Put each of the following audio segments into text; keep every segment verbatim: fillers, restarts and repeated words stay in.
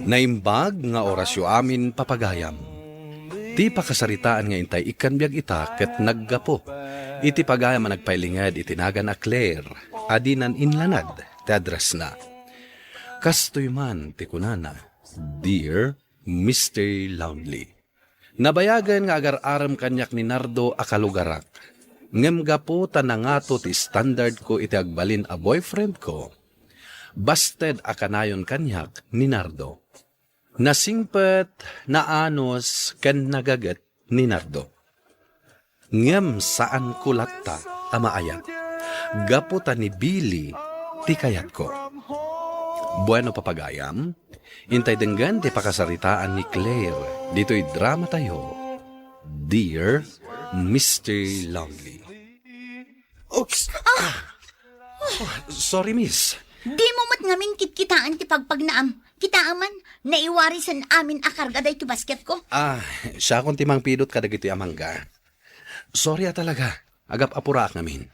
Naimbag nga orasyo amin, papagayam. Ti pakasaritaan nga intay ikkan biag ita ket naggapu iti pagayam a nagpailinged iti nagan a Claire a dinan inlanad ti addressna. Kastoy man ti kunana, "Dear Mister Lonely." Nabayagen nga agar-arem kaniak ni Nardo a kalugarak. Ngem gapu ta nangato ti standard ko iti agbalin a boyfriend ko, basted a kanayon kaniak ni Nardo. Nasingpet, naanus, ken nagaget ni Nardo. Ngem saanko latta a maayat. Gapu ta ni Billy ti kayatko. Bueno, papagayam, intay denggen ti pakasaritaan ni Claire ditoy drama tayo, Dear Mister Lonely. Oops! Ah! Oh, sorry, miss. Dimo met ngamin kitkitaan ti pagpagnaam. Kitaem man, naiwarisen amin a karga daytoy basketko. Ah, siakon ti mangpidut kadagitoy a mangga. Sorry a talaga. Agap-apuraak ngamin.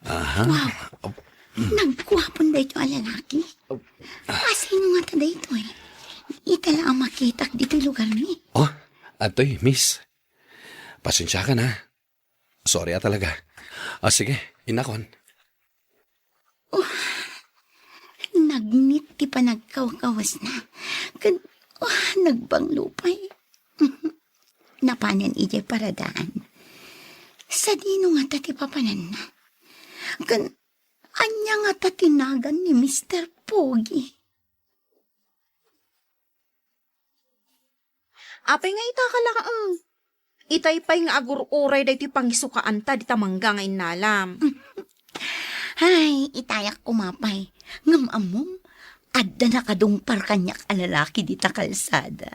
Aha. Wow. Nagguapon daytoy a lalaki. Kasino ngata daytoy? Ita la a makitak ditoy lugarmi. Oh, atoy, miss. Pasensiakan, ha. Sorry a talaga. Ah, sige, innakon. Oh, nagnit ti panagkawkawasna. Ken, oh, nagbanglo pay. Napanen idiay paradaan. Sadino ngata ti papananna? Ken, ania ngata ti nagan ni Mister Pogi? Apay nga ita ka laeng? Itay pay nga agur-uray daytoy pangisukaanta dita mangga nga innalam. Ay, itayak koma pay. Ngem ammom, adda nakadungpar kaniak a lalaki dita kalsada.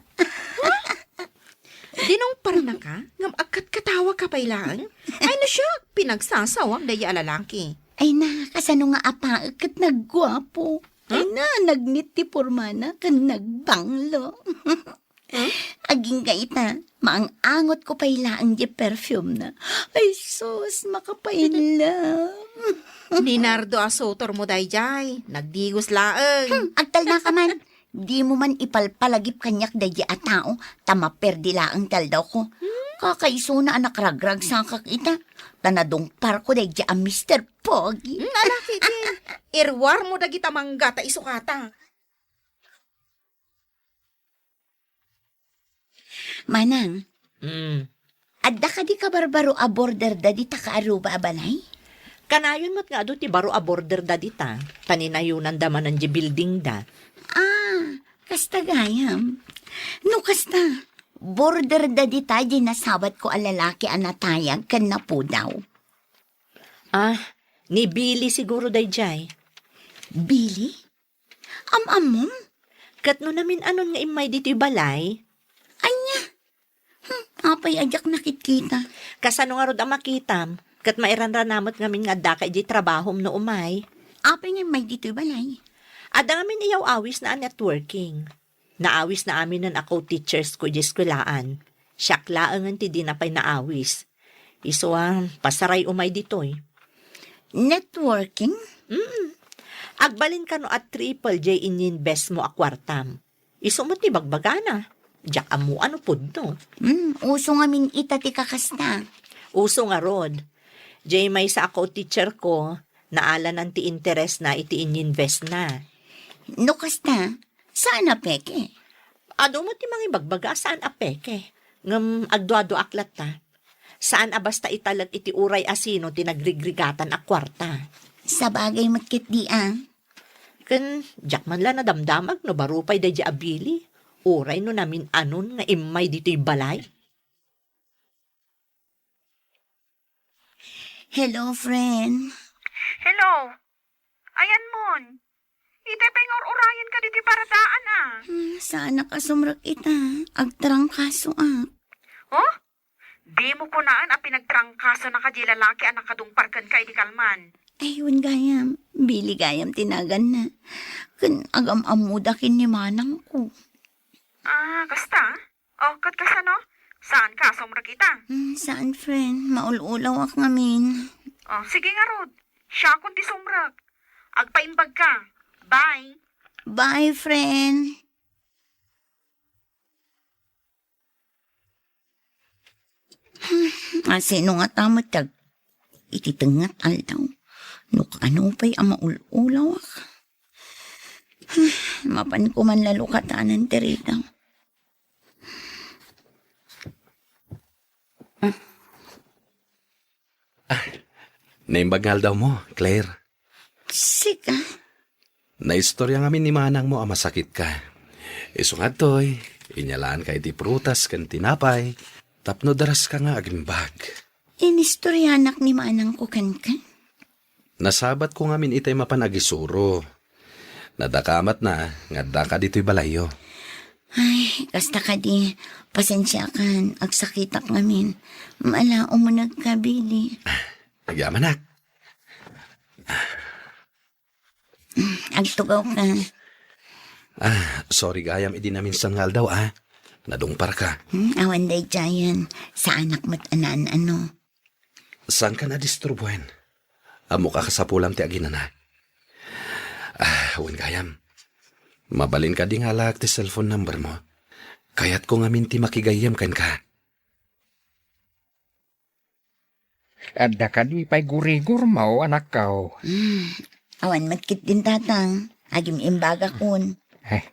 Dinungparnaka? Ngem agkatkatawaka pay laeng? Ay, no siak, pinagsasawak daydi a lalaki. Ay na, kasano nga apaek ket nagguapo. Ay na, nagnit ti pormana ken nagbanglo. Hmm? Agingga ita, maang-angotko pay laeng di perfume na. Ay sus, makapainlam. Ni Nardo a sutormo daydiay, nagdigos laeng. Hmm, agtalnaka man. Dimo man ipalpalagip kaniak daydi a tao, ta maperdi laeng ti aldawko. Hmm? Kakaisuna a nakragragsakak ita, ta nadungparko daydi a Mister Pogi. Hmm, ala ketdin. Iruarmo dagita mangga ta isukata. Manang, Mm. Adda kadi kabarbaro a border da dita kaaruba a balay? Kanayon met nga adu ti baro a border da dita, ta ninayonanda manen di building da. Ah, kasta gayam. No kasta, border da dita di nasabatko a lalaki a natayag ken napudaw. Ah, ni Billy siguro daydiay. Billy? Am-ammom? Ket no namin-anon nga immay ditoy balay? Ania? Hmm, apay a diak nakitkita? Kasano ngarud a makitam? Ket mairanranamet ngamin nga addaka idiay trabahom no umay. Apay nga immay ditoy balay? Adda ngamin iyaw-awisna a networking. Naawisna aminen a co-teachers ko idiay eskuelaan. Siak laengen ti dina pay naawis. Isu a, pasaray umay ditoy. Networking? Mm. Agbalin kano a triple diay ininvest mo a kuartam. Isu met ti bagbagana. Diak ammo a no pudno. Mm, uso ngamin ita ti kakasta. Uso ngarud. Diay maysa a co-teacher ko, naalanan ti interesna iti ininvestna. No kasta, saan a peke? Adu met ti mangibagbaga a saan a peke. Ngem agduaduaak latta. Saan a basta italek iti uray a sino ti nagrigrigatan a kuarta. Sabagay met ketdi a. Ken diak man la nadamdamag no baro pay daydi a Billy, uray no namin-anon nga immay ditoy balay. Hello, friend. Hello. Ayanmon. Itay pay nga ur-urayenka ditoy paradaan a. Hmm, saanak a sumrek ita. Agtrangkasoak. Oh? Dimo kunaan a pinagtrangkasonaka diay lalaki a nakadungpar kenka idi kalman. Ay, wen gayam. Billy gayam ti naganna. Ken agam-ammoda ken ni manangko. Ah, kasta? Oh, ket kasano? Saanka a sumrek ita? Hmm, saan, friend. Maul-ulawak ngamin. Oh, sige ngarud. Siakon ti sumrek. Agpaimbagka. Bye. Bye, friend. A, sino ngata met ti ag-, iti tengnga ti aldaw? No kaano pay a maul-ulawak? Mapanko man la lukatanan ti rigaw. Naimbag nga aldawmo, Claire. Sika? Naistorya ngamin ni manangmo a masakitka. Isu nga adtoy, inyalaanka iti prutas ken tinapay tapno daraska nga agimbag. Inistoryanak ni manangko kenka? Nasabatko ngamin itay mapan agisuro. Nadakamatna nga addaka ditoy balayyo. Ay, kasta kadi, pasensiakan, agsakitak ngamin. Mala, umunegka, Billy. Agyamanak. Agtugawka. Ah, sorry gayam idi naminsan nga aldaw, ah. Nadungparka. Hmm, awan daydiayen. Saanak met a naan-ano. Saanka a disturbuen? Ammok a kasapulam ti aginana. Ah, wen gayam. Mabalin kadi nga alaek ti cellphone number mo? Kayatko ngamin ti makigayyem kenka. Adda kadi pay gurigurmo, anakko? Hmm. Awan met ketdin, tatang. Agim-imbagakon. Eh,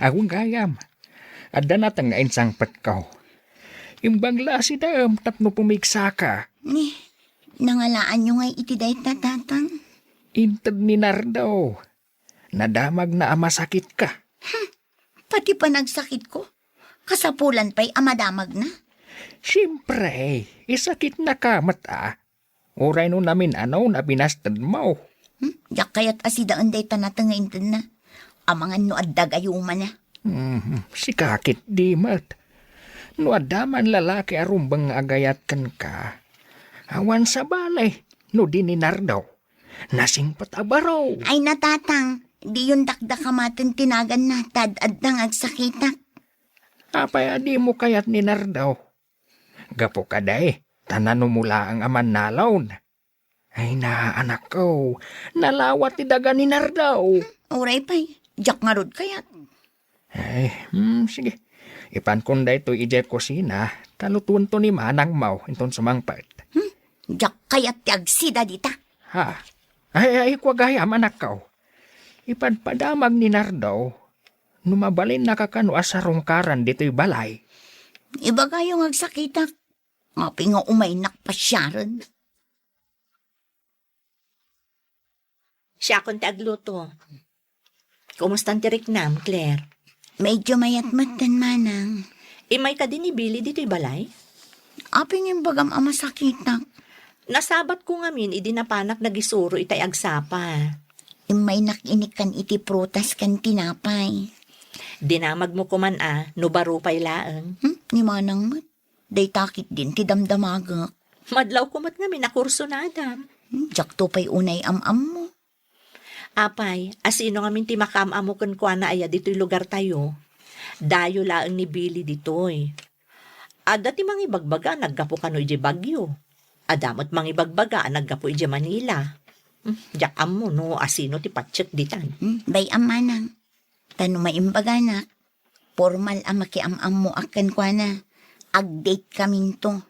awan gayam. Adda nateng nga insangpetko. Imbag la a sidaem tapno pumigsaka. Ni, nangalaanyo ngay iti dayta, tatang? Inted ni Nardo. Nadamagna a masakitka. Hmm. Pati panagsakitko? Kasapulan pay a madamagna? Siempre, isakitnaka met a. Uray no namin-ano na binastedmo. Hmm? Diak kayat a sidaen dayta nateng nga intedna. Amangan no adda gayumana. Mhm, sika ketdi met. No adda man lalaki a rumbeng nga agayat kenka, awan sabali no di ni Nardo. Nasingpet a baro. Ay, natatang, diyon dakdakamaten ti naganna, ta ad-adda nga agsakitak. Apay a dimo kayat ni Nardo? Gapu kadi, ta nanumo laeng a mannalon. Ay na, anakko, nalawa ti daga ni Nardo. Uray pay, diak ngarud kayat. Ay, hmm, sige. Ipankon daytoy idiay kusina, ta lutuento ni manangmo, inton sumangpet. Hmm? Diak kayat ti agsida dita. Ha? Ay, ay, kua gayam, anakko. Ipadpadamag ni Nardo, no mabalinnaka kano a sarungkaran ditoy balay. Ibagayo nga agsakitak. Apay nga umaynak pasiaren? Siakon ti agluto. Kumustan ti riknam, Claire? Medyo mayat metten, manang. Immay kadi ni Billy ditoy balay? Apay nga imbagam a masakitak? Nasabatko ngamin idi napanak nagisuro itay agsapa. Immaynak inikkan iti prutas ken tinapay. Dinamagmo koman a, no baro pay laeng. Hmm? Ni manang met. Dayta ketdin ti damdamagek. Madlawko met ngamin a kursunadam. Hmm, diakto pay unay am-ammo. Apay, asino ngamin ti makaam-ammo kenkuana aya ditoy lugartayo? Dayo laeng ni Billy ditoy. Adda ti mangibagbaga a naggapu kano idiay Baguio. Adda met mangibagbaga a naggapu idiay Manila. Hmm, diak ammo no asino ti patiek ditan. Hmm, bay-am manang. Ta no maimbaganak, pormal a makiam-ammoak kenkuana. Ag-date kaminto.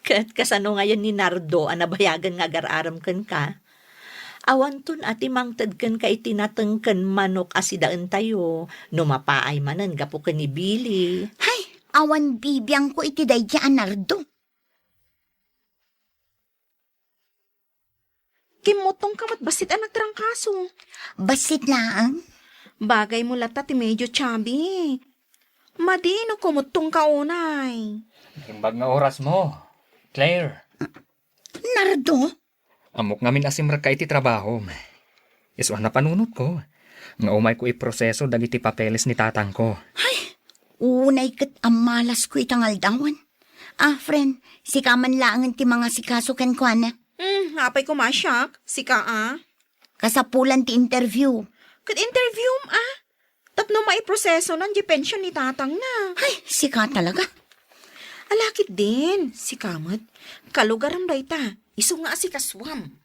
Ket kasano ngayen ni Nardo a nabayagen nga agar-arem kenka? Awanton a ti mangted kenka iti nateng ken manok a sidaentayo no mapaay manen gapu ken ni Billy. Hay, awan bibiangko iti daydiay a Nardo. Kimmuttongka met bassit a nagtrangkaso. Bassit laeng? Bagaymo latta ti medyo chubby. Madi no kumuttongka unay. Imbag nga orasmo, Claire. Nardo? Ammok ngamin a simrekka iti trabahom. Isu a napanunotko nga umayko iproseso dagiti papeles ni tatangko. Ay, unay ket a malasko ita nga aldawen. Ah, friend, sika man laengen ti mangasikaso kenkuana. Hmm, apay koma siak, sika a. Kasapulan ti interview. Ket interview, ah? Tapno maiprosesonan diay pension ni tatangna. Ay, sika talaga. Ala ketdin, sika met. Kalugaram dayta, isu nga asikasuam.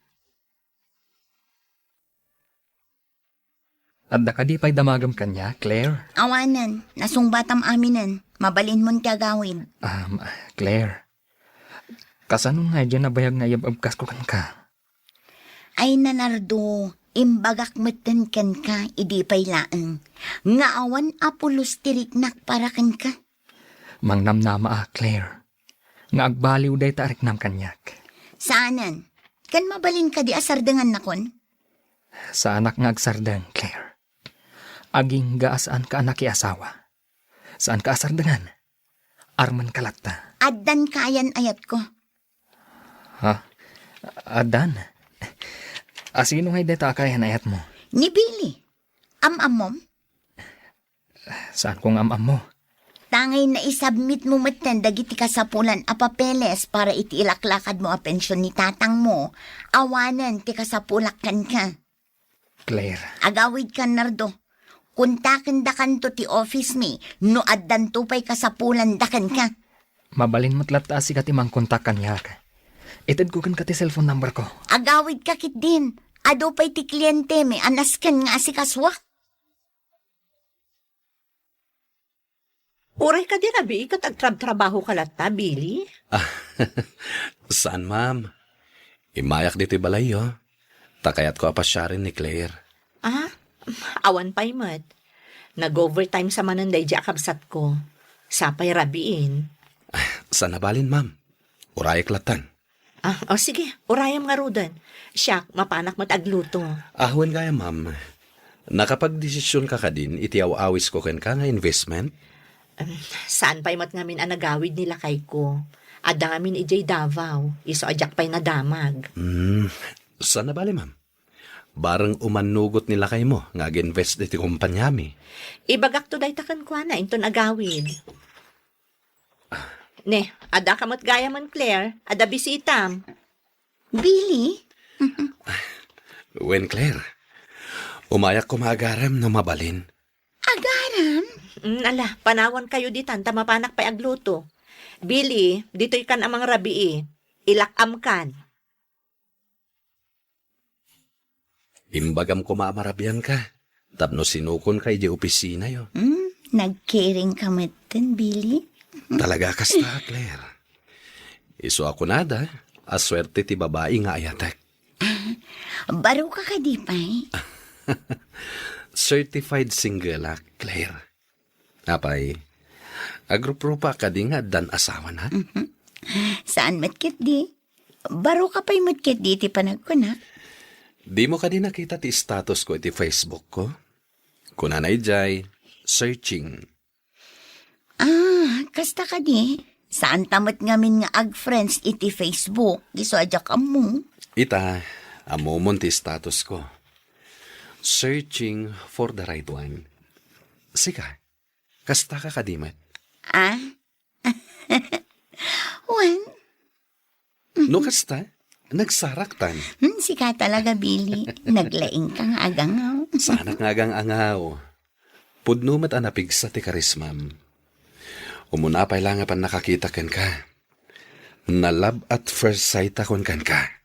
Adda kadi pay damagem kaniak, Claire? Awanen, nasungbatam aminen. Mabalinmon ti agawid. Um, Claire, Kasano nga diay nabayag nga iyab-abkasko kenka? Ay, Nardo, imbagak metten kenka, idi pay laeng nga awan a pulos ti riknak para kenka. Mangnamnama a, Claire, nga agbaliw dayta a riknam kaniak. Saanen? Ken mabalin kadi a sardengannakon? Saanak nga agsardeng, Claire. Agingga a saanka a nakiasawa. Saanka a sardengan. Armenka latta. Addan kayan ayatko. Ha? Addan? Asino ngay dayta a kayan ayatmo? Ni Billy. Am-ammom? Saanko nga am-ammo. Tangay naisubmitmo metten dagiti kasapulan a papeles para iti ilaklakadmo a pension ni tatangmo, awanen ti kasapulak kenka. Claire. Agawidka, Nardo. Kontakendakanto ti office mi no addanto pay kasapulanda kenka. Mabalin met latta a sika ti mangkontak kaniak. Itedko kenka ti cellphone number ko. Agawidka ketdin. Adu pay ti klientemi a nasken nga asikasuak. Uray kadi rabii ket agtrabtrabahoka latta, Billy? Ah, saan, ma'am. Immayak ditoy balayyo. Ta kayatko a pasiaren ni Claire. Ah, awan pay met. Nag-overtime sa manen daydiay a kabsatko. Sapay rabiin. Ah, saan a balin, ma'am. Urayek lattan. Ah, o sige, urayem ngaruden. Siak, mapanak met agluto. Ah, wen gayam, ma'am. Nakapagdesisionka kadin iti aw-awisko kenka nga investment? Em, saan pay met ngamin a nagawid ni lakayko. Adda ngamin idiay Davao, isu a diak pay nadamag. Hmm, saan a bale, ma'am? Bareng umannugot ni lakaymo nga ag-invest iti kompaniami. Ibagakto dayta kenkuana inton agawid. Ne, addaka met gayamen, Claire. Adda bisitam. Billy? Wen, Claire. Umayak koma agarem no mabalin. Agarem? Mm, ala, panawankayo ditan ta mapanak pay agluto. Billy, ditoykan a mangrabii. Ilak-amkan. Imbagam koma a marabianka tapno sinukonka idiay opisinayo. Hmm, nagkiringka metten, Billy? Talaga kasta, Claire. Isu a kunada a suerte ti babai nga ayatek. Baruka kadi pay? Certified single-ak, Claire. Apay, agruprupa kadi nga addan asawana? Mhm. Saan met ketdi? Baruka pay met ketdi ti panagkuna? Dimo kadi nakita ti status ko iti Facebook ko? Kunana idiay, searching. Ah, kasta kadi? Saan ta met ngamin nga ag-friends iti Facebook, isu a diak ammo? Ita, ammomon ti status ko. Searching for the right one. Sika, kasta ka kadi met? Ah? Wen? No kasta, nagsaraktan. Hmm, sika talaga, Billy. Naglaingka nga agangaw. Saanak nga agang-angaw. Pudno met a napigsa ti karismam. Umuna pay la nga pannakakita kenka. Na-love at first sight akon kenka.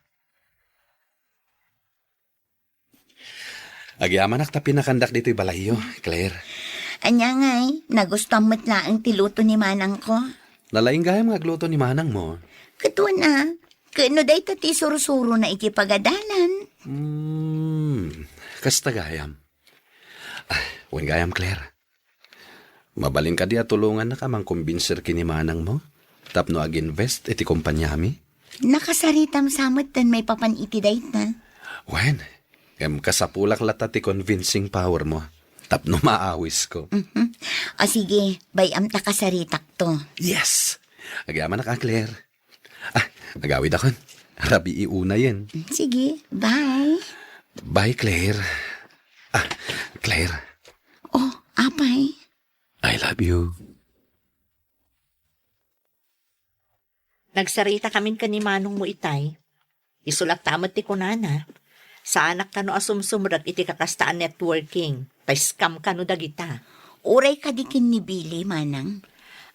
Agyamanak ta pinakandak ditoy balayyo, Claire. Ania ngay, nagustuam met laeng ti luto ni manangko. Nalaing gayam nga agluto ni manangmo. Ket wen a, ket no dayta ti sursurona iti pagadalan. Hmm, kasta gayam. Ah, wen gayam, Claire. Mabalin kadi a tulongannak a mangkumbinser ken ni manangmo tapno ag-invest iti kompaniami? Nakasaritam sa metten maipapan iti dayta. Wen, ngem kasapulak latta ti convincing power mo tapno maawisko. Mhm. O sige, bay-am ta kasaritakto. Yes! Agyamanak a, Claire. Ah, agawidakon. Rabii unayen. Sige, bye. Bye, Claire. Ah, Claire. Oh, apay. I love you. Nagsarita kamin ken ni manongmo itay. Isu latta met ti kunana, saanak kano a sumsumrek iti kakasta a networking, ta scam kano dagita. Uray kadi ken ni Billy, manang?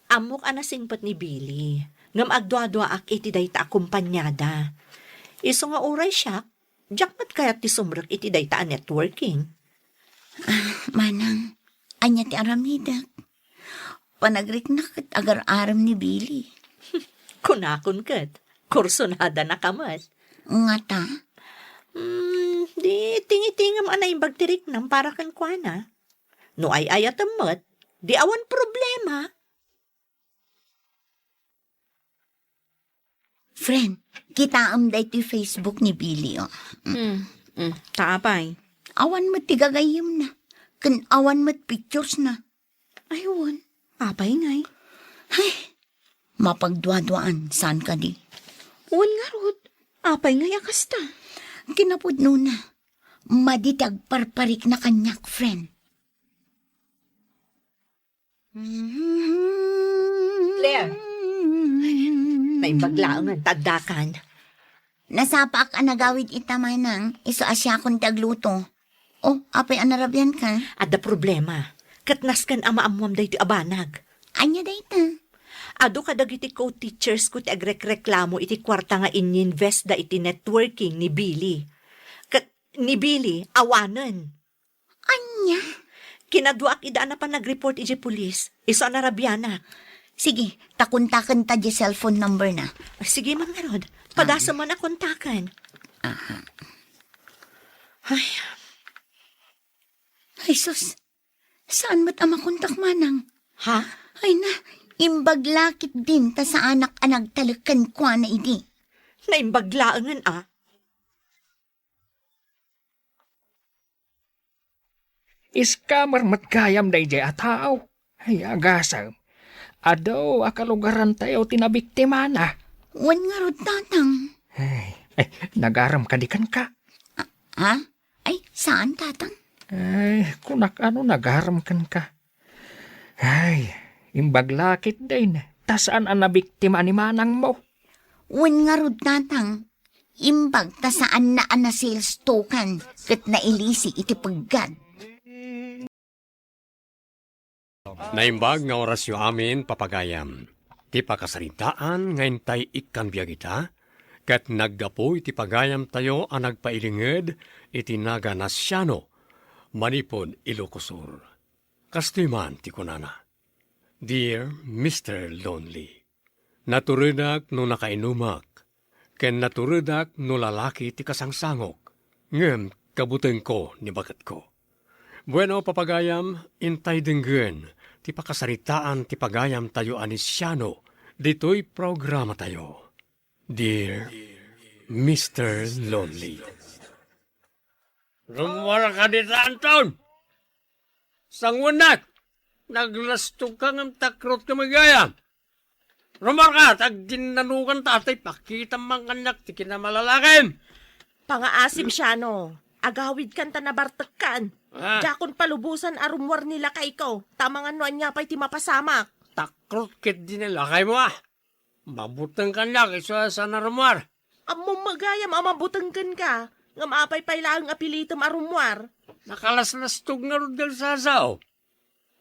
Ammok a nasingpet ni Billy, ngem agduaduaak iti dayta a kompaniada. Isu nga uray siak, diak met kayat ti sumrek iti dayta a networking. Ah, manang, ania ti aramidek? Panagriknak ket agar-arem ni Billy. Kunakon ket, Kursunada na ka met. Ngata? Hmm, di tingitingem a naimbag ti riknam para kenkuana. No ay-ayatem met, di awan problema. Friend, kitaem daytoy Facebook ni Billy, oh. Mm. Hmm, hmm. Ta apay? Awan met ti gagayyemna. Ken awan met pictures na. Ay, wen. Apay ngay? Ay, mapagduaduaan, saan kadi? Wen ngarud. Apay ngay a kasta? Kinapudnona, madi ti agparparikna kaniak, friend. Claire, naimbag laengen ta addakan. Nasapaak a nagawid ita, manang, isu a siakon ti agluto. Oh, apay a narabianka? Adda problema. Ket nasken a maammoam daytoy a banag. Ania dayta? Adu kadagiti co-teachers ko ti agrekreklamo iti kuarta nga ininvest da iti networking ni Billy. Ket ni Billy, awanen. Ania? Kinaduaak ida a napan nagreport idiay pulis. Isu a narabianak. Sige, ta kontaken ta diay cellphone number na. Sige man ngarud. Padasem man a kontaken. Aha. Ay. Ay, sus. Saan met a makontak manang? Ha? Ay na, imbag la ketdin ta saanak a nagtalek kenkuana idi. Naimbag laengen a. Scammer met gayam daydiay a tao. Ay, agasem. Adu a kalugarantayo ti nabiktimana. Wen ngarud, Tatang. Ay, ay, nagaram kadi kenka? Ah, ha? Ay, saan, Tatang? Ay, kunak ano nagaram kenka. Ay, imbag la ketdin, ta saan a nabiktima ni manangmo. Wen ngarud, Tatang, imbag ta saanna a na-sales token ket nailisi iti peggad. Naimbag nga orasyo amin, papagayam. Ti pakasaritaan nga intay ikkan biag ita, ket naggapu iti pagayamtayo a nagpailinged iti nagan a Siano manipud Ilocos Sur. Kastoy man ti kunana, "Dear Mister Lonely, naturedak no nakainumak, ken naturedak no lalaki ti kasangsangok, ngem kabutengko ni baketko." Bueno, papagayam, intay denggen ti pakasaritaan ti pagayamtayo a ni Siano ditoy programatayo. Dear Mister Lonely. Rummuarka dita, Anton! Sanguennak! Naglastogka ngem takrot ka magayam. Rummuarka, ta agdinnanoganta, ta ipakitam man kaniak ti kinamalalakim. Pangaasim, Siano. Agawidkan ta nabartekkan. Ah. Diakon palubosan a rummuar ni lakayko, ta amangan no ania pay ti mapasamak. Takrot ketdi ni lakaymo, a. Mabuteng kaniak isu a saan a rummuar. Ammom met gayam a mabuteng kenka, ngem apay pay laeng a pilitem a rummuar? Nakalaslastog ngarud nga agsasao.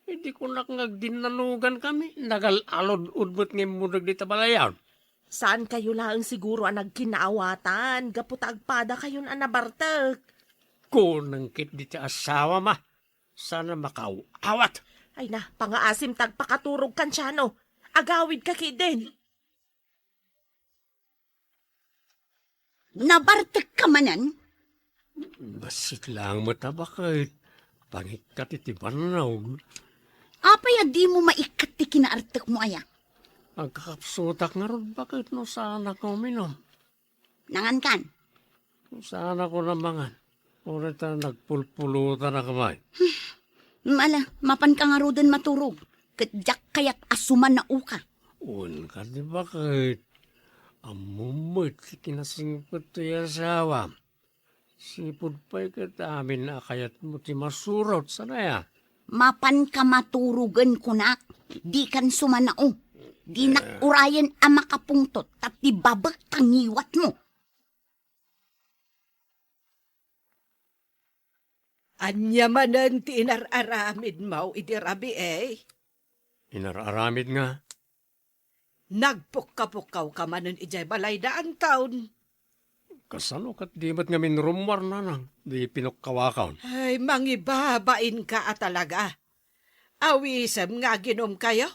Idi kunak nga agdinnanogankami, nagal-alud-ud met nga immuna dita balayan. Saankayo laeng siguro a nagkinaawatan gapu ta agpadakayon a nabartek. Kuneng ketdi ti asawam a, saan a makaaw-awat. Ay na, pangaasim ta agpakaturogkan, Siano. Agawidka ketdin. Nabartekka manen? Bassit laeng met a baket. Pangikkat iti bannog. Apay a dimo maikkat ti kinaartekmo aya? Agkakapsutak ngarud baket no saanak nga uminum. Nangankan? Saanak a mangan. Uray ta nagpulpulutan a kamay. Ala, mapanka ngaruden maturog, ket diak kayat a sumanaoka. Wen kadi baket. Ammom met ti kinasingpet ti asawam. Sipud pay ket amin a kayatmo ti masurot, saan aya? Mapanka maturogen kunak, dikan sumanao. Dinak urayen a makapungtot, ta ti babek ta ngiwatmo. Ania manen ti inar-aramidmo idi rabii? Inar-aramid nga? Nagpukkapukkawka manen idiay balay da Anton. Kasano ket di met ngamin rummuar, nanang, di pinukkawakon? Ay, mangibabainka a talaga. Awisem nga aginumkayo,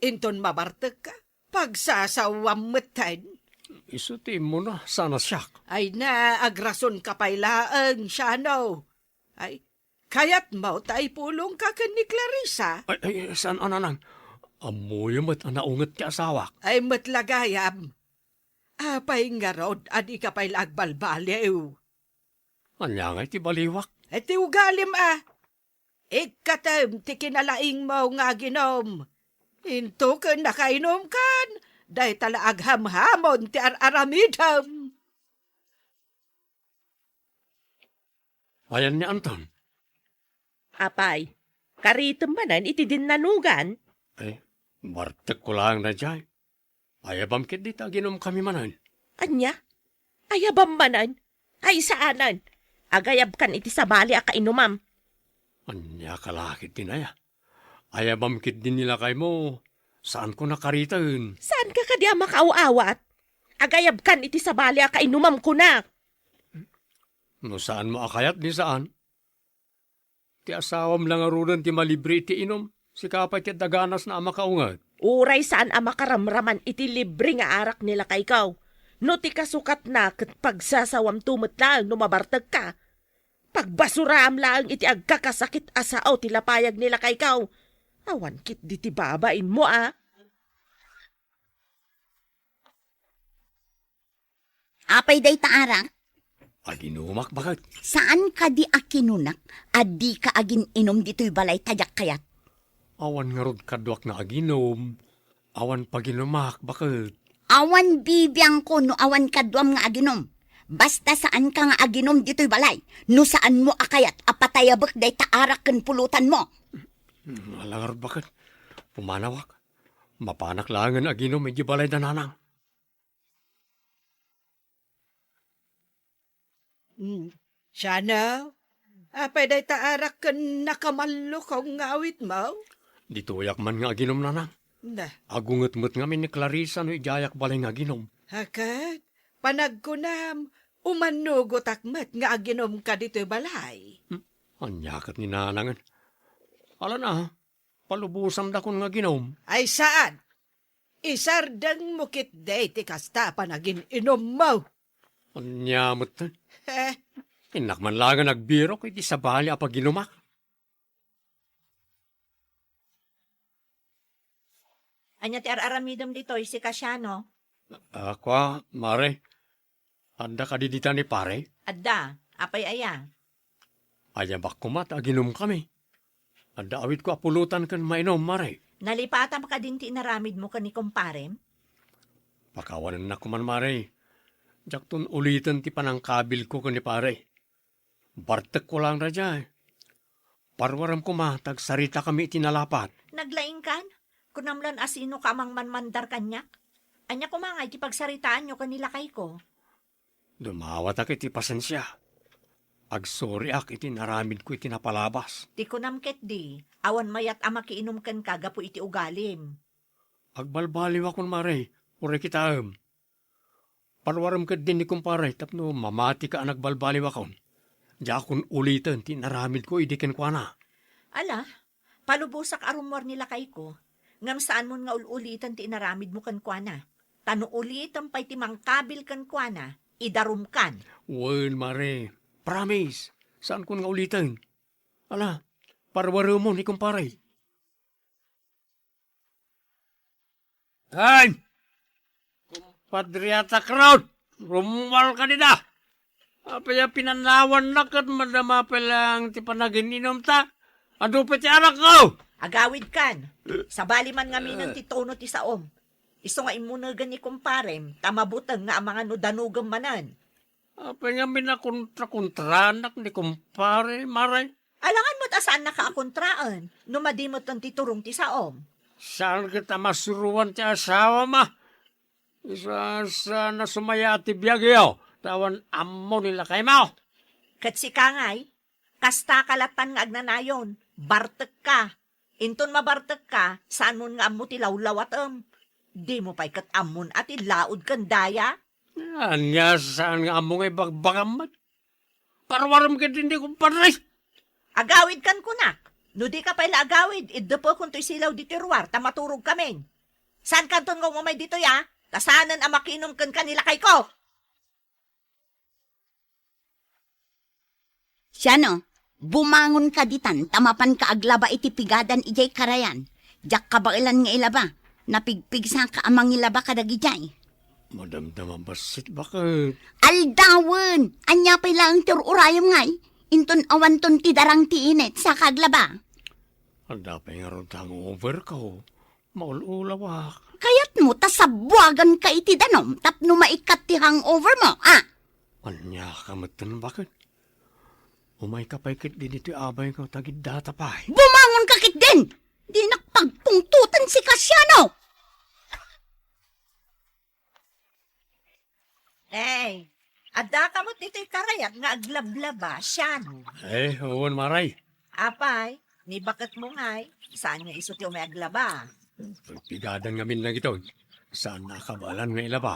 inton mabartekka, pagsasaoam metten. Isu ti immuna, saan a siak. Ay na, agrasonka pay laeng, Shano. Ay, kayatmo ta ipulongka ken ni Clarissa? Ay, ay, saan a nanang. Ammoyo met a naunget ti asawak. Ay, met la gayam. Apay ngarud a dika pay la agbalbaliw? Ania ngay ti baliwak? Ay, ti ugalim a. Ikkatem ti kinalaingmo nga aginom. Into ken nakainumkan, dayta la aghamhamon ti ar-aramidem. Ayan ni Anton. Apay, karitem manen iti dinnanugan? Eh, bartekko laeng daydiay. Ayabam ketdi ta aginumkami manen. Ania? Ayabam manen? Ay, saanen. Agayabkan iti sabali a kainumam. Ania ka la ketdin aya? Ayabam ketdin ni lakaymo, saanko nakariten. Saanka kadi a makaaw-awat? Agayabkan iti sabali a kainumam, kunak. No saanmo a kayat, di saan. Ti asawam la ngaruden ti malibre iti inum. Sika pay ti adda ganasna a makaunget. Uray saan a makaramraman iti libre nga arak ni lakayko. No ti kasukatna ket pagsasawamto met laeng no mabartekka. Pagbasuraam laeng iti agkakasakit a sao ti lapayag ni lakayko. Awan ketdi ti babainmo a. Apay dayta arak? Aginumak, baket. Saan kadi a kinunak a dika agin-inum ditoy balay ta diak kayat? Awan ngarud kaduak nga aginum. Awan paginumak, baket. Awan bibiangko no awan kaduam nga aginum. Basta saanka nga aginum ditoy balay. No saanmo a kayat a patayabek dayta arak ken pulutanmo. Hmm, ala ngarud, baket. Pumanawak. Mapanak laengen aginum idiay balay da nanang. Hmm. Shano, apay dayta arak ken nakamallukong nga awitmo? Ditoyak man nga aginum, nanang. Na. Agunget met ngamin ni Clarissa no idiayak balay nga aginum. Haket, panagkunam, umanugotak met nga aginumka ditoy balay. Hmm, ania ket ni nanangen? Alan a, palubosamdakon nga aginum. Ay saan? Isardengmo ketdi ti kasta a panagin-inummo. Ania met? Eh. Innak man laengen agbirok iti sabali a paginumak. Ania ti ar-aramidem ditoy, sika, Shano? Ah, kua, mare. Adda kadi dita ni pare? Adda. Apay aya? Ayabak koma ta aginumkami. Adda awitko a pulutan ken mainum, mare. Nalipatam kadin ti inaramidmo ken ni kumparem? Pakawanennak koman, mare. Diakton uliten ti panangkabilko ken ni pare. Bartekko laeng daydiay. Parwarem koma ta agsaritakami iti nalapat. Naglaingkan? Kunam lan a sinoka a mangmanmandar kaniak? Ania koma ngay ti pagsaritaanyo ken ni lakayko? Dumawatak iti pasensia. Agsoriak iti naramidko iti napalabas. Ti kunam ketdi, awan mayat a makiinum kenka gapu iti ugalim. Agbalbaliwakon, mare, uray kitaem. Parwarem ketdin ni kumpare tapno mamatika a nagbalbaliwakon. Diakon uliten ti inaramidko idi kenkuana. Ala, palubosak a rummuar ni lakayko, ngem saanmon nga ul-uliten ti inaramidmo kenkuana. Ta no ulitem pay ti mangkabil kenkuana, idarumkan. Wen, mare, promise, saankon nga uliten. Ala, parwaremon ni kumpare. Ay! Kumpadre Atakrot! Rummuarka dida! Apay a pinanawannak ket madama pay laeng ti panagin-inumta? Adu pay ti arakko! Agawidkan! Sabali man ngaminen ti tono ti saom. Isu nga immunegen ni kumparem, ta mabuteng nga amangan no danogem manen. Apay ngamin a kontrakontranak ni kumpare, mare? Alangan met a saannaka a kontraen, no madi met ti turong ti saom. Saan ket a masuroan ti asawam a? Isu a saan a sumayaat ti biagyo, ta awan ammo ni lakaymo. Ket sika ngay, kastaka lattan nga agnanayon, bartekka. Inton mabartekka, saanmon nga ammo ti lawlawatem. Dimo pay ket ammon a ti laod ken daya? Ania, saan nga ammo nga ibagbagam met? Parwarem ketdi ni kumpadre. Agawidkan kunak. No dika pay la agawid, iddepekonto isilaw ditoy ruar ta maturogkamin. Saankanton nga umamay ditoy a? ta saanen a makiinum kenka ni lakayko. Siano, bumangonka ditan ta mapanka aglaba iti pigadan idiay karayan. Diak kabaelan nga ilaba. Napigpigsaka a mangilaba kadagidiay. Madamdama bassit, baket. Aldawen! Ania pay laeng ti ur-urayem ngay? Inton awanton ti darang ti init, saka aglaba. Adda pay ngarud ti hangover ko. Maul-ulawak. Kayatmo ta sabbuaganka iti danum tapno maikkat ti hangover mo, a? Ania ka metten, baket? Umayka pay ketdi ditoy abayko ta giddata pay. Bumangonka ketdin! Dinak pagpungtotan sika, Siano! Ey, addaka met ditoy karayan nga aglablaba, Siano? Eh, wen, Maray. Apay, ni baketmo ngay, saan nga isu ti umay aglaba? Pigadan ngamin dagitoy. Saanna a kabaelan nga ilaba.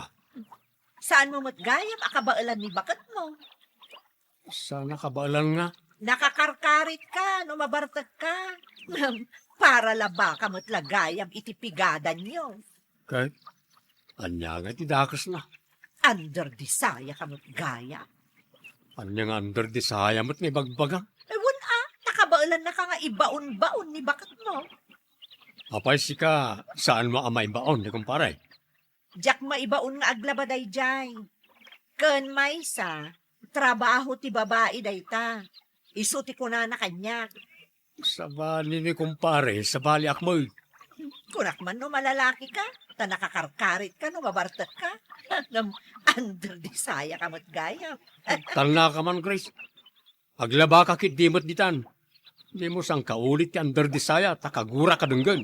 Saanmo met gayam a kabaelan ni baketmo? Saanna a kabaelan nga? Nakakarkaritka no mabartekka. Ngem, paralabaka met la gayam iti pigadanyo. Ket ania nga ti dakesna? Under the saya ka met gayam. Ania nga under the saya met nga ibagbagam? Eh, wen a, ta kabaelannaka nga ibaon-baon ni baketmo. Apay sika, saanmo a maibaon ni kumpare? Diak maibaon nga aglaba daydiay. Ken maysa, trabaho ti babai dayta. Isu ti kunana kaniak. Sabali ni kumpare, sabaliak met. Kunak man no malalakika, ta nakakarkaritka no mabartekka. Ngem under the saya ka met gayam. Talnaka man, Grace. Aglabaka ketdi met ditan. Dimo sangkaulit ti under the saya, ta kaguraka denggen.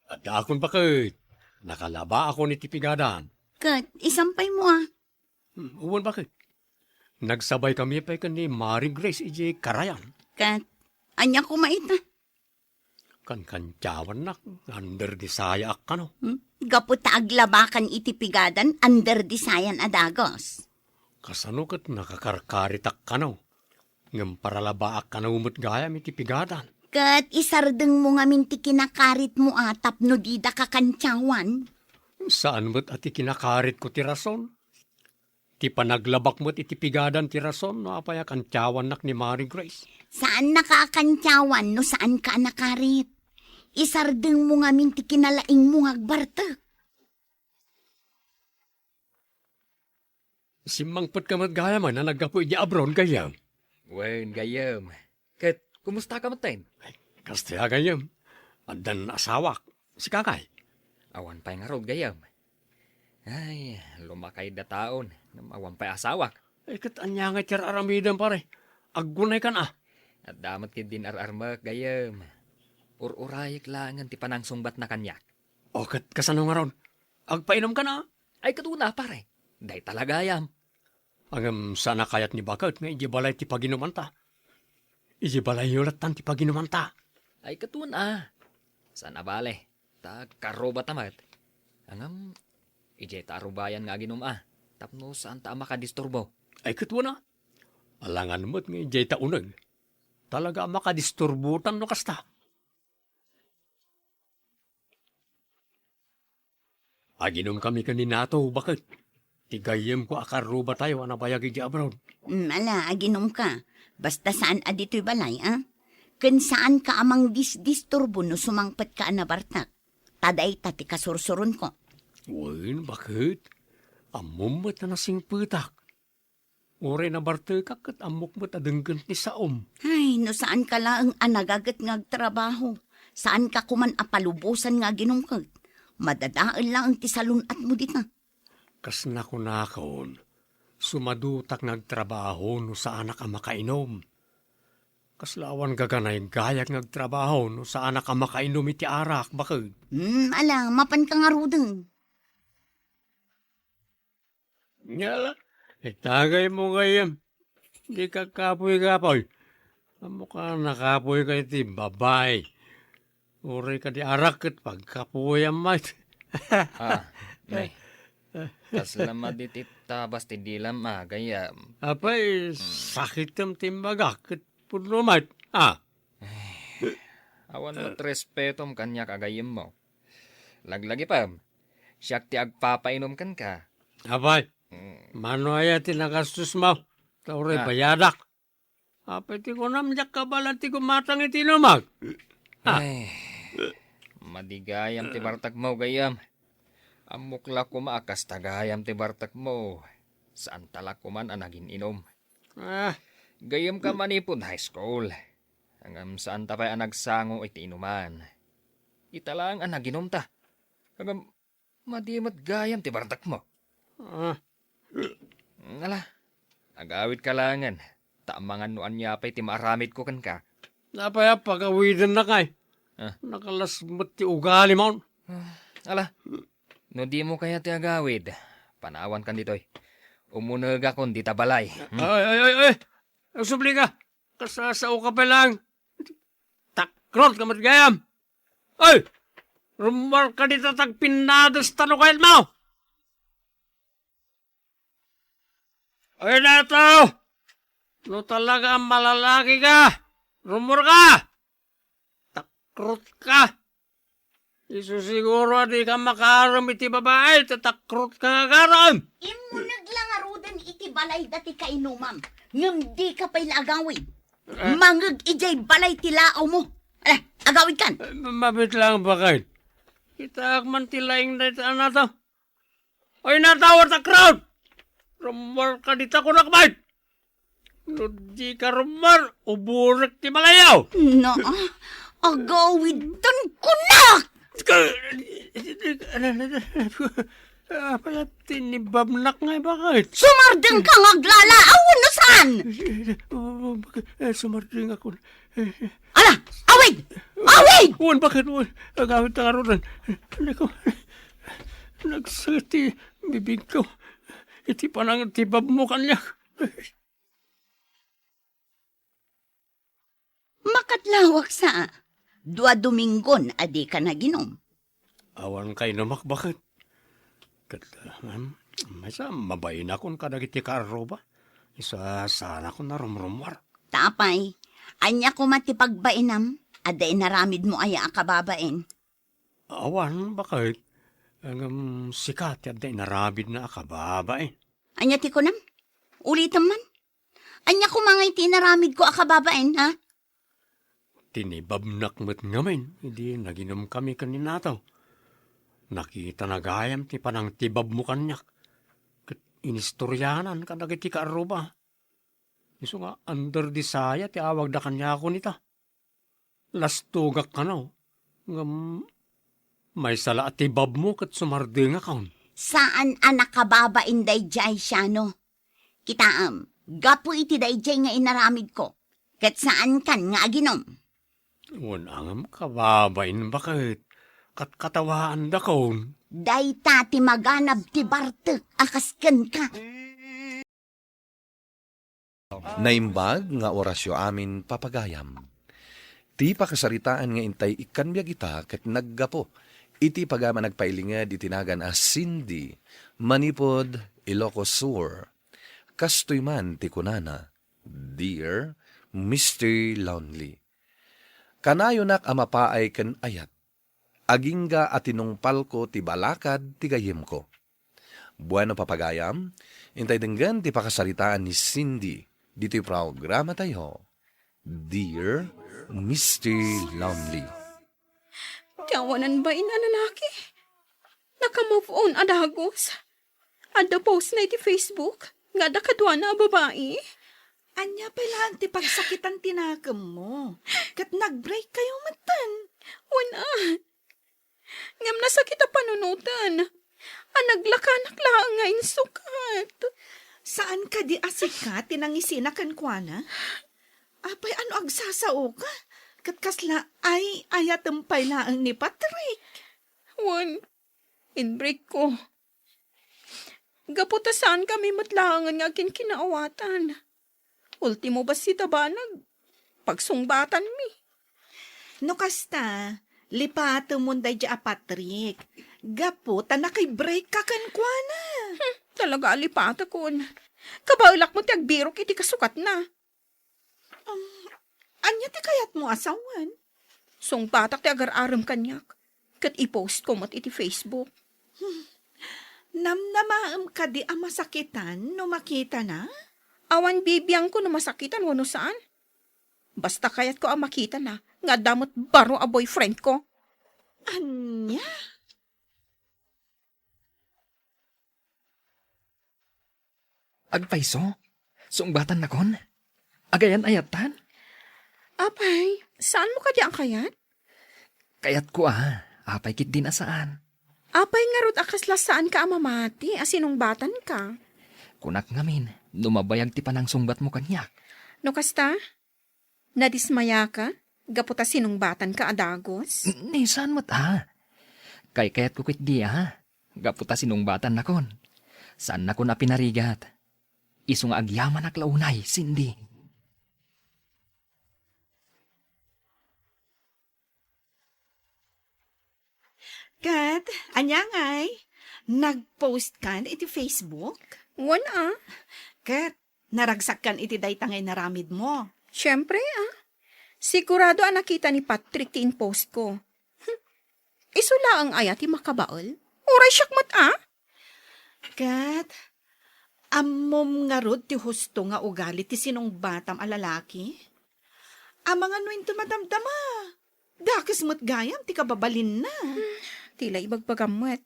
Addaakon, baket. Nakalabaakon iti pigadan. Ket, isan pay mo, a? Hmm, wen, baket. Nagsabaykami pay ken ni Mari Grace idiay karayan. Ket, ania koma ita? Kankantiawannak, under the sayaak kano. Hmm? Gapu ta aglabakan iti pigadan, under the sayan a dagos. Kasano ket nakakarkaritak kano? Ngem paralabaak kano met gayam iti pigadan. Ket isardengmo ngamin ti kinakaritmo a tapno dida kakantiawan. Saan met a ti kinakaritko ti rason. Ti panaglabak met iti pigadan ti rason no apay a kantiawannak ni Mari Grace. Saannaka a kantiawan no saanka a nakarit. Isardengmo ngamin ti kinalaingmo nga agbartek. Simmangpetka met gayam a naggapu idiay abroad, gayyem? Wen, gayyem. Ket, kumustaka metten? Ay, kasta a, gayyem. Addan asawak. Sika ngay? Awan pay ngarud, gayyem. Ay, lumakayda taon, ngem awan pay asawak. Ay, ket ania ngay ti ar-aramidem, pare? Aggunaykan a. Adda met ketdin ar-armek, gayyem. Ur-urayek laengen ti panangsungbatna kaniak. O, ket kasano ngarud? Agpainumkan a? Ay, ket wen a, pare. Dayta la gayam. Ngem saan a kayat ni baket nga idiay balay ti paginumanta? Idiay balayyo lattan ti paginumanta. Ay, ket wen a. Saan a bale, ta agkarrubata met. Ngem, idiay ta arubayan nga aginum a, tapno saanta a makadisturbo. Ay, ket wen a. Alangan met nga idiay ta uneg. Talaga a makadisturbotan no kasta. Aginumkami ken ni Nato, baket. Ti gayyemko a karrubatayo a nabayag idiay abroad. Mm, ala, aginumka. Basta saan a ditoy balay, a? Ken saanka a mangdisdisturbo no sumangpetka a nabartak. Ta dayta ti kasursuronko. Wen, baket. Ammom met a nasingpetak. Uray nabartekak ket ammok met a denggen ti saom. Ay, no saanka laeng a nagaget nga agtrabaho, saanka koman a palubosan nga aginumket. Madadael laeng ti salun-atmo dita. Kas nakunakon, sumadutak nga agtrabaho no saanak a makainom. Kasla awan gaganaygayak nga agtrabaho no saanak a makainom iti arak, baket. Hmm, ala, mapanka ngaruden. Ngala, itagaymo gayyem. Dika kapuy-kapuy. Ammoka, nakapuy ka iti babai. Uray ka di arak ket pagkapuyan met. Ah, ne. Kasla madi ti tabas ti dilam a, gayyem. Apay, hmm, sakitem ti imbagak ket pudno met. Ah. Awan met respetom kaniak a gayyemmo. Laglagipem, siak ti agpapainom kenka. Apay, mm, mano aya ti nagastos mo? Ta uray, ah, bayadak. Apay ti kunam, diak kabaelan ti gumatang iti inumag. Ah. Ay, madi gayam ti bartekmo, gayyem. Ammok la koma a kasta gayam ti bartekmo. Saanta la koman a nagin-inom. Ah. Gayyemka manipud high school. Ngem saanta pay a nagsango iti inuman. Ita laeng a naginumta. Ngem madi met gayam ti bartekmo. Ah. Ala, agawidka laengen, ta amangan no ania pay ti maaramidko kenka. Apay a pagawidennak ngay? Ah. Nakalas met ti ugalimon. Ah, ala, no dimo kayat ti agawid, panawankan ditoy. Umunegakon dita balay. Hmm? Ay, ay, ay, ay! Agsublika! Kasasaoka pay laeng! Takrotka met gayam! Ay! Rummuarka dita ta agpinnadesta no kayatmo! Ay, Nato! No talaga a malalakika, rummuarka! Takrotka! Isu siguro a dika makaarem iti babai ta takrotka nga agarem! Immuneg la ngaruden iti balayda ti kainumam, ngem dika pay la agawid. Eh? Mangeg idiay balay ti laawmo. Ala, agawidkan! Eh, ma-, mabit lang, baket. Kitaak man ti laing dayta a Nato. Ay, Nato, takrotka! Rummuarka dita, kunak met! No dika rummuar, uburek ti balayo! Na, agawidtan kunak! Apay a tinibabnak ngay, baket? Sumardengka nga aglala, awan no saan! Eh, sumardengakon. Ala, awid! Awid! Wen, baket, wen. Agawidta ngaruden. Nako, nagsakit ti bibingko iti panangtibabmo kaniak. Makatlawak sa, dua dominggon a dika naginum. Awan kainumak, baket. Ket, um, maysa, mabainakon kadagiti kaarruba. Isu a saanakon a rumrummuar. Ta apay, ania koma ti pagbainam? Adda inaramidmo aya a kababain? Awan, baket. Ngem sika ti adda inaramidna a kababain. Ania ti kunam? Ulitem man. Ania koma ngay ti inaramidko a kababain, ha? Tinibabnak met ngamin idi naginumkami ken ni Nato. Nakitana gayam ti panangtibabmo kaniak, ket inistorianan kadagiti kaarruba. Isu nga under the saya ti awagda kaniakon ita. Lastogak kano, ngem maysa la a tibabmo ket sumardengakon. Saan a nakababain daydiay, Siano. Kitaem, gapu iti daydiay nga inaramidko, ket saankan nga aginum. Wen, ngem kababain, baket, katkatawaandakon. Dayta ti maganab ti bartek a kas kenka. Naimbag nga orasyo amin, papagayam. Ti pakasaritaan nga intay ikkan biag ita ket naggapu iti pagayam a nagpailinged iti nagan a Cindy manipud Ilocos Sur. Kastoy man ti kunana, "Dear Mister Lonely, kanayonak a mapaay ken ayat. Agingga a tinungpalko ti balakad ti gayyemko." Bueno, papagayam, intay denggen ti pakasaritaan ni Cindy ditoy programatayo, Dear Mister Lonely. Ti awanan bain a lalaki. Naka-move on a dagus. Adda post na iti Facebook nga adda kaduana a babai. Ania pay laeng ti pagsakitan ti nakemmo? Ket nag-break kayo metten. Wen a. Ngem nasakit a panunoten a naglakanak laeng nga insukat. Saan kadi a sika ti nangisina kenkuana? Apay, ano agsasaoka? Ket kasla ay-ayatem pay laeng ni Patrick? Wen, inbreakko. Gapu ta saankami met laengen nga agkinkinaawatan. Ultimo bassit a banag, pagsungbatanmi. No kasta, lipatemon daydiay a Patrick. Gapu ta nakibreak ka kenkuana. Hmm, talaga a lipatekon. Kabaelak met ti agbirok iti kasukatna. Um, ania ti kayatmo a sawen? Sungbatak ti agar-arem kaniak. ket i-post ko met iti Facebook. Namnamaem kadi a masakitan no makitana? Awan bibiangko no masakitan wenno saan. Basta kayatko a makitana nga adda met baro a boyfriend ko. Ania? Agpayso? Sungbatan nakon? Agayan-ayatan? Apay, saanmo kadi a kayat? Kayatko a, apay ketdin a saan? Apay ngarud a kasla saanka a mamati a sinungbatanka? Kunak ngamin, no mabayag ti panangsungbatmo kaniak. No kasta, nadismayaka gapu ta sinungbatanka a dagus? N-, ni saan met a. Kaykayatko ketdi a, gapu ta sinungbatannakon. Saannakon a pinarigat. Isu nga agyamanak la unay, Cindy. Ket, ania ngay? Nag-post kan iti Facebook? Wen a. Ket, naragsak kan iti dayta nga inaramidmo? Siempre a. Sigurado a nakita ni Patrick ti in-post ko. Hmm. Isu laeng aya ti makabael? Uray siak met a? Ket, ammom ngarud ti husto nga ugali ti sinungbatam a lalaki? Amangan no inton madamdama, dakes met gayam ti kababalinna. Hmm, ti la ibagbagam met.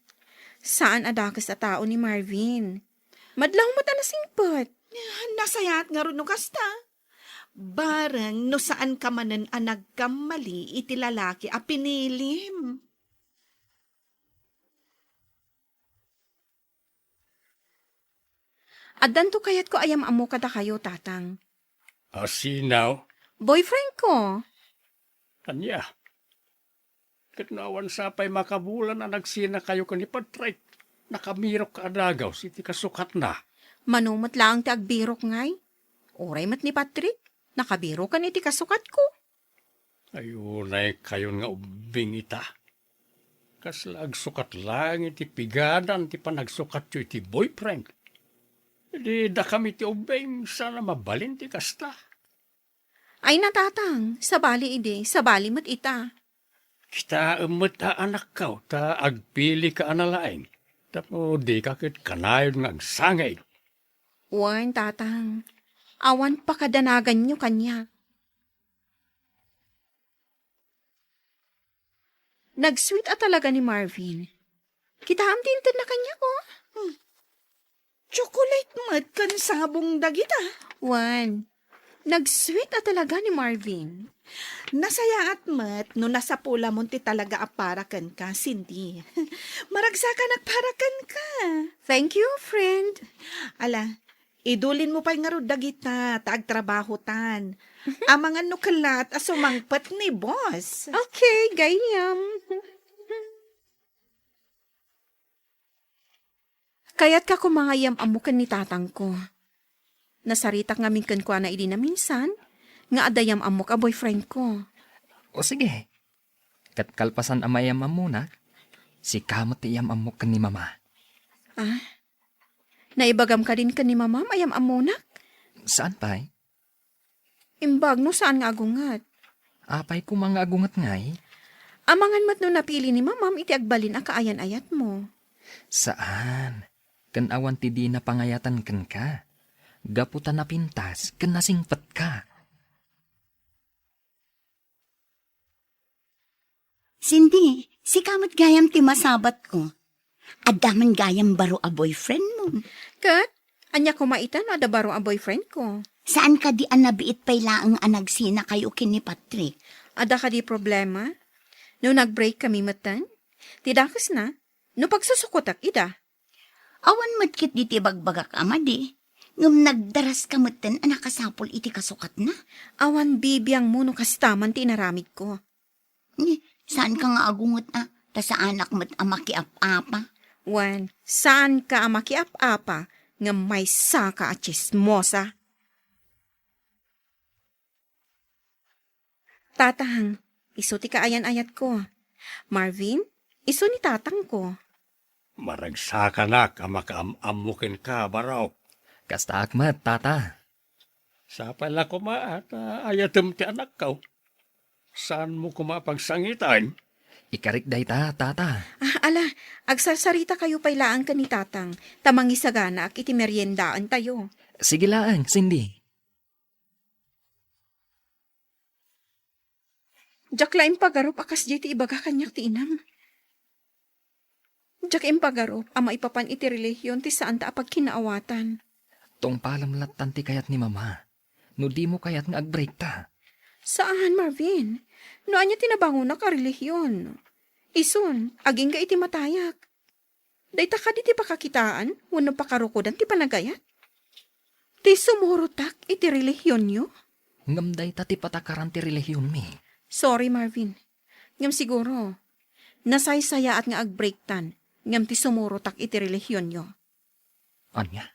Saan a dakes a tao ni Marvin. Madlaw met a nasingpet. Nasayaat ngarud no kasta. Bareng no saanka manen a nagkammali iti lalaki a pinilim. Addanto kayatko a yam-ammo kadakayo, Tatang. A sino? Boyfriend ko. Ania? Ket no awan sa pay makabulan a nagsinakayo ken ni Patrick, nakabirokka a dagus iti kasukatna. Mano met laeng ti agbirok ngay? Uray met ni Patrick, nakabirokan iti kasukatko. Ay, unay kayon nga ubbing ita. Kasla agsukat laeng iti pigadan ti panagsukatyo iti boyfriend. Idi dakami ti ubbing, saan a mabalin ti kasta. Ay, natatang, sabali idi, sabali met ita. Kitaem met a anakko, ta agpilika a nalaing. Tapno dika ket kanayon nga agsangay. Wen, tatang, awan pakadanaganyo kaniak. Nag-sweet a talaga ni Marvin. Kitaem ti intedna kaniak, oh. Hmm. Chocolate met ken sabong dagita. Wen, nag-sweet a talaga ni Marvin. Nasayaat met no nasapulamon ti talaga a para kenka, Cindy. Maragsakanak para kenka. Thank you, friend. Ala, idulinmo pay ngarud dagita ta agtrabahotan. Mhm. Amangan no kellat a sumangpet ni boss. Okay, gayyem. Kayatka koma nga iyam-ammo ken ni tatangko. Nasaritak ngamin kenkuana idi naminsan nga adda iyam-ammok a boyfriendko. O sige. Ket kalpasan a maiyam-ammonak, sika met ti iyam-ammok ken ni Mama. Ah? Naibagam kadin ken ni Mamam a iyam-ammonak? Saan pay? Imbag no saan nga agunget. Apay koma nga agunget ngay? Amangan met no napili ni Mamam iti agbalin a kaayan-ayatmo. Saan. Ken awan ti dina pangayatan kenka. Gapu ta napintas ken nasingpetka. Cindy, sika met gayam ti masabatko. Adda man gayam baro a boyfriendmo. Ket, ania koma ita no adda baro a boyfriendko? Saan kadi a nabiit pay laeng a nagsinakayo ken ni Patrick? Adda kadi problema? No nag-break kami metten? Ti dakesna, no pagsusukotak ida. Awan met ketdi ti ibagbagak a madi, ngem nagdaraska metten a nakasapul iti kasukatna. Awan bibiangmo no kasta man ti inaramidko. Ni, saanka nga agunget a, ta saanak met a makiap-apa. Wen, saanka a makiap-apa, ngem maysaka a tsismosa. Tatang, isu ti kaayan-ayatko. Marvin, isu ni tatangko. Maragsakanak a makaam-ammo kenka, barok. Kastaak met, tata. Sapay la koma, ta ayatem ti anakko. Saanmo koma a pagsangitan? Ikarik dayta, Tata. Ah, ala, agsarsaritakayo pay laeng ken ni Tatang, ta mangisaganaak iti meriendaentayo. Sige laeng, Cindy. Diak la impagarup a kasdiay ti ibaga kaniak ti inam. Diak impagarup a maipapan iti relihion ti saanta a pagkinaawatan. Tungpalem lattan ti kayat ni Mama, no dimo kayat nga agbreakta. Saan, Marvin. No ania ti nabangonak a relihion, isun, agingga iti matayak. Dayta kadi ti pakakitaan wenno pakarukodan ti panagayat? Ti sumurotak iti relihionyo? Ngem dayta ti patakaran ti relihionmi. Sorry, Marvin. Ngem siguro, nasaysayaat nga agbreaktan, ngem ti sumurotak iti relihionyo. Ania?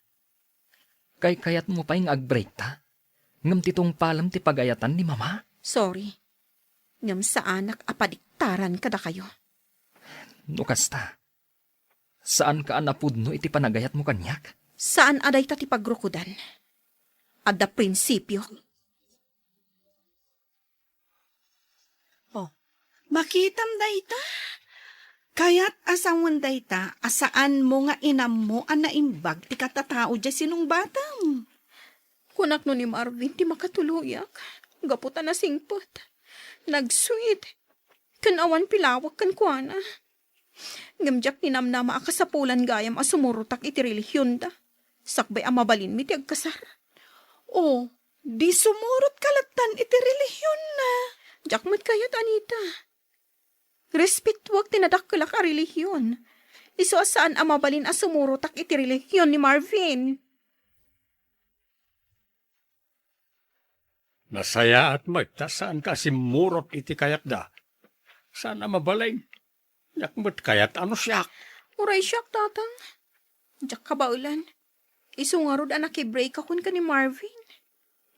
Kaykayatmo pay nga agbreakta? Ngem ti tungpalem ti pagayatan ni Mama? Sorry. Ngem saanak a padiktaran kadakayo. No kasta, saanka a napudno iti panagayatmo kaniak? Saan a dayta ti pagrukodan. Adda prinsipio. Oh, makitam dayta? Kayat a sawen dayta a saanmo nga inammo a naimbag ti katatao diay sinungbatam. Kunak no ni Marvin ti makatuloyak, gapu ta nasingpet, nag-sweet, ken awan pilawek kenkuana. Ngem diak ninamnama a kasapulan gayam a sumurotak iti relihionda, sakbay a mabalinmi ti agkasar. Oh, di sumurotka lattan iti relihionna. Diak met kayat, Anita. Respetuak ti nadakkelak a relihion. Isu a saan a mabalin a sumurotak iti relihion ni Marvin. Nasayaat met ta saanka a simmurot iti kayatda. Saan a mabalin. Diak met kayat a no siak. Uray siak, Tatang. Diak kabaelan. Isu ngarud a nakibreakakon ken ni Marvin.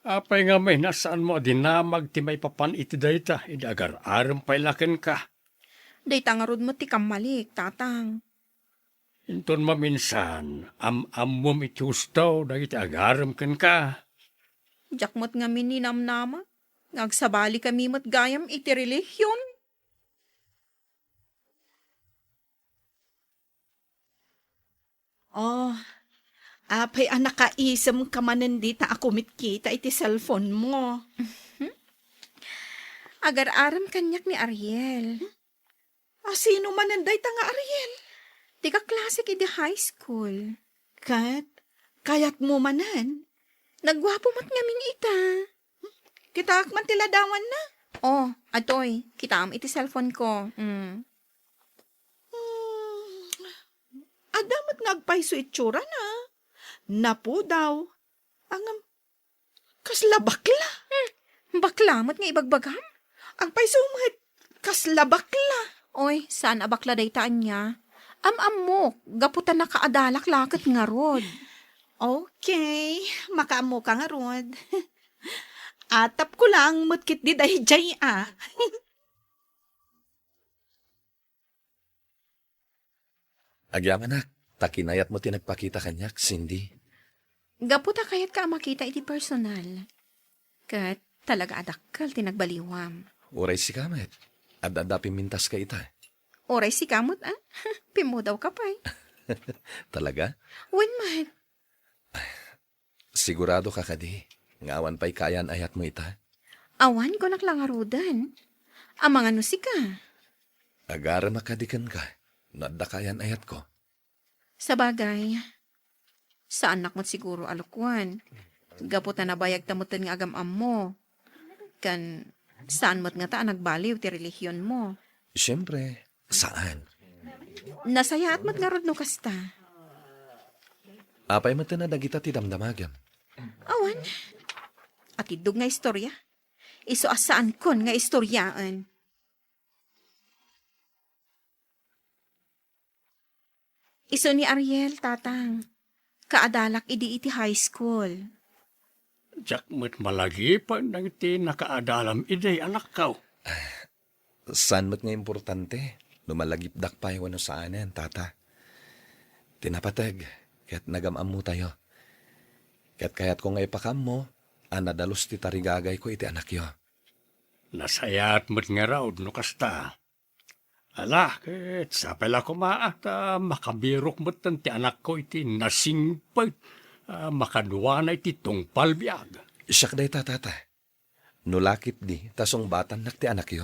Apay ngamin a saanmo a dinamag ti maipapan iti dayta idi agar-arem pay la kenka? Dayta ngarud met ti kammalik, Tatang. Inton maminsan, am-ammom iti husto dagiti agarem kenka. Diak met ngamin ninamnama nga agsabalikami met gayam iti relihion. Oh, apay a nakaisemka manen dita a kumitkita iti cellphone-mo? Agar-arem kaniak ni Ariel. A, sino manen dayta nga Ariel? Ti kaklasek idi high school. Ket, kayatmo manen? Nagguapo met ngamin ita. Kitaak man ti ladawanna. Oh, atoy, kitaem iti cellphone-ko. Mm. Hmm, adda met nga agpayso itsurana. Napudaw. Ngem, kasla bakla. Hmm, bakla met nga ibagbagam? Agpayso met, kasla bakla. Oy, saan a bakla dayta ania? Am-ammok, gapu ta nakaadalak la ket ngarud. Okay, makaammoka ngarud. Atapko laeng met ketdi daydiay a. Agyamanak, ta kinayatmo ti nagpakita kaniak, Cindy. Gapu ta kayatka a makita iti personal. Ket talaga a dakkel ti nagbaliwam. Uray sika met, adda-adda pimmintaska ita. Uray sika met, a? Pimmudawka pay. Talaga? Wen met. Siguradoka kadi nga awan pay kaayan-ayatmo ita? Awan, kunak la ngaruden. Amangan no sika? Agaremak kadi kenka no adda kaayan-ayatko? Sabagay, saannak met siguro a lukwan. Gapu ta nabayagta metten nga agam-ammo. Ken saan met ngata a nagbaliw ti relihionmo. Siempre, saan. Nasayaat met ngarud no kasta. Apay metten a dagita ti damdamagem? Awan. Atiddog nga istoria. Isu a saankon nga istoriaen. Isu ni Ariel, Tatang. Kaadalak idi iti high school. Diak met malagipen dagiti nakaadalam idi, anakko. Saan met nga importante no malagipdak pay wenno saanen, Tata. Ti napateg ket nagam-ammotayo. Ket kayatko nga ipakaammo a nadalus ti tarigagayko iti anakyo. Nasayaat met ngarud no kasta. Ala, ket sapay la koma, ta makabirok metten ti anakko iti nasingpet, ah, makaduana iti tungpal biag. Siak dayta, tata. No la ketdi, ta sungbatannak ti anakyo.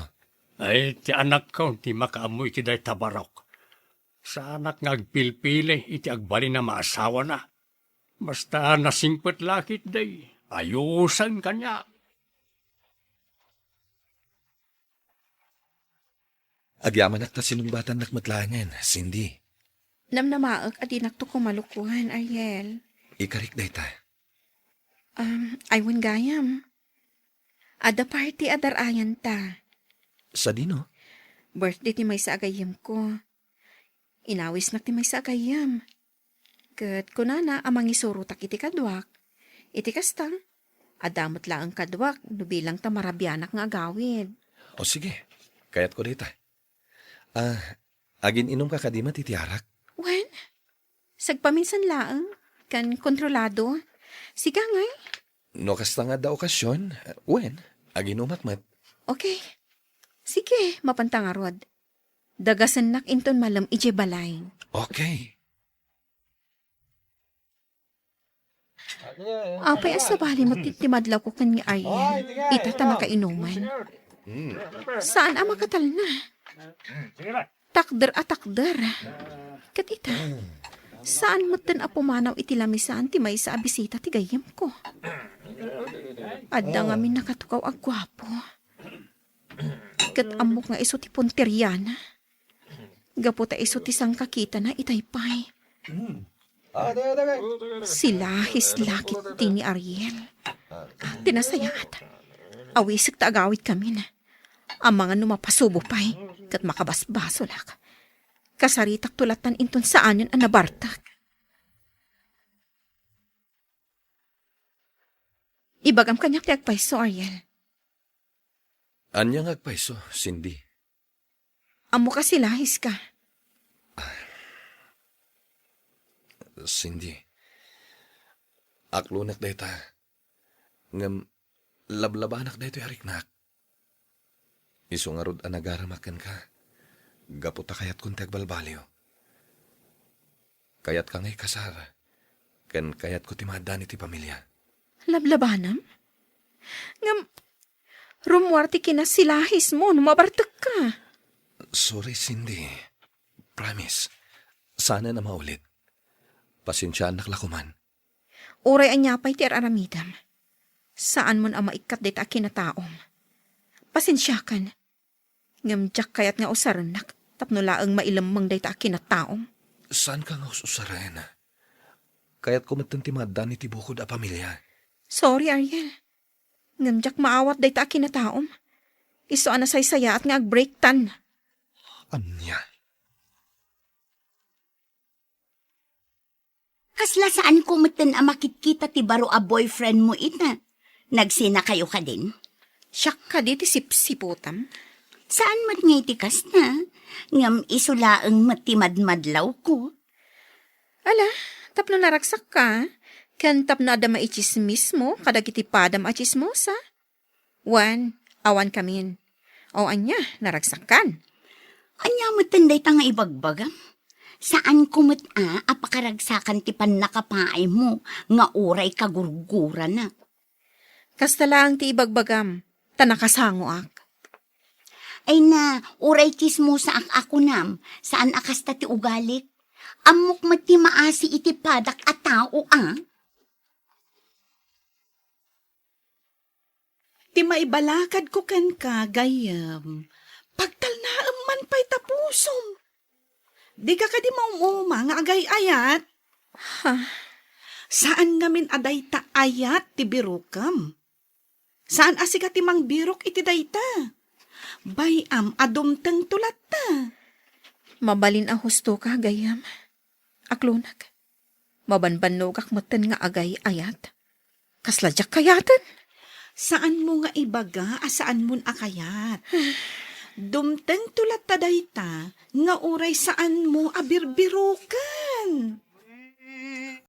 Ay, ti anakko ti makaammo iti dayta barok. Saanak nga agpilpili iti agbalin a maasawana. Basta nasingpet la ketdi, ayusen kaniak. Agyamanak ta sinungbatannak met laengen, Cindy. Namnamaek a dinakto kumalukuan, Ariel. Ikarik dayta. Um, ay wen gayam. Adda party a dar-ayanta. Sadino? Birthday ti maysa a gayyemko. Inawisnak ti maysa a gayyem. Ket kunana a mangisurotak iti kaduak. Iti kasta, adda met laeng kaduak no bilang ta marabianak nga agawid. O sige, kayatko dayta. Ah, agin-inumka kadi met iti arak? Wen, sagpaminsan laeng, ken kontrolado. Sika ngay? No kasta nga adda okasion, wen, aginumak met. Okay. Sige, mapanta ngarud. Dagasennak inton malem idiay balay. Okay. Apay a sabali met ti madlawko ken ni Ariel, ita ta nakainuman. Saan a makatalna. Takder a takder. Ket ita, saan metten a pumanaw iti lamisaan ti maysa a bisita ti gayyemko. Adda ngamin nakatukaw a guapo. Ket ammok nga isu ti punteriana. Gapu ta isu ti sangkakitana itay pay. Silahis la ketdi ni Ariel. Ti nasayaat, awisek ta agawidkamin. Amangan no mapasubo pay, ket makabasbasolak. Kasaritakto lattan inton saanen a nabartek. Ibagam kaniak ti agpayso, Ariel. Ania nga agpayso, Cindy? Ammok a silahiska. Cindy, aklonak dayta. Ngem lablabanak daytoy a riknak. Isu ngarud a nagaramak kenka. Gapu ta kayatkon ti agbalbaliw. Kayatka nga ikasar, ken kayatko ti maaddaan iti pamilia. Lablabanam? Ngem, rummuar ti kinasilahismo no mabartekka. Sorry, Cindy. Promise. Saanen a maulit. Pasensiaannak la koman. Uray ania pay ti ar-aramidem, saanmon a maikkat dayta a kinataom. Pasensiakan. Ngem diak kayat nga usarennak tapno laeng mailemmeng dayta a kinataom. Saanka nga us-usaren. Kayatko metten ti maaddaan iti bukod a pamilia. Sorry, Ariel. Ngem diak maawat dayta a kinataom. Isu a nasaysayaat nga agbreaktan. Ania? Kasla saanko metten a makitkita ti baro a boyfriend mo ita. Nagsinakayo kadin? Siak kadi ti sipsiputam. Saan met nga iti kasta, ngem isu laeng met ti madmadlawko. Ala, tapno naragsakka, ken tapno adda maitsismismo kadagiti padam a tsismosa. Wen, awan kamin. O ania, naragsakkan? Ania metten dayta nga ibagbagam? Saanko met a, a pakaragsakan ti pannakapaaymo nga uray kagurguranak. Kasta laeng ti ibagbagam, ta nakasangoak. Ay na, uray tsismosaak a kunam, saan a kasta ti ugalik. Ammok met ti maasi iti padak a tao, a? Ti maibalakadko kenka, gayyem, pagtalnaem man pay ta pusom. Dika kadi maum-uma nga agay-ayat? Ha? Saan ngamin a dayta ayat ti birokem. Saan a sika ti mangbirok iti dayta. Bay-am a dumtengto latta. Mabalin a husto ka, gayyem. Aklonak. Mabanbannogak metten nga agay-ayat. Kasla diak kayaten? Saanmo nga ibaga a saanmon a kayat. Dumtengto latta dayta nga uray saanmo a birbiroken.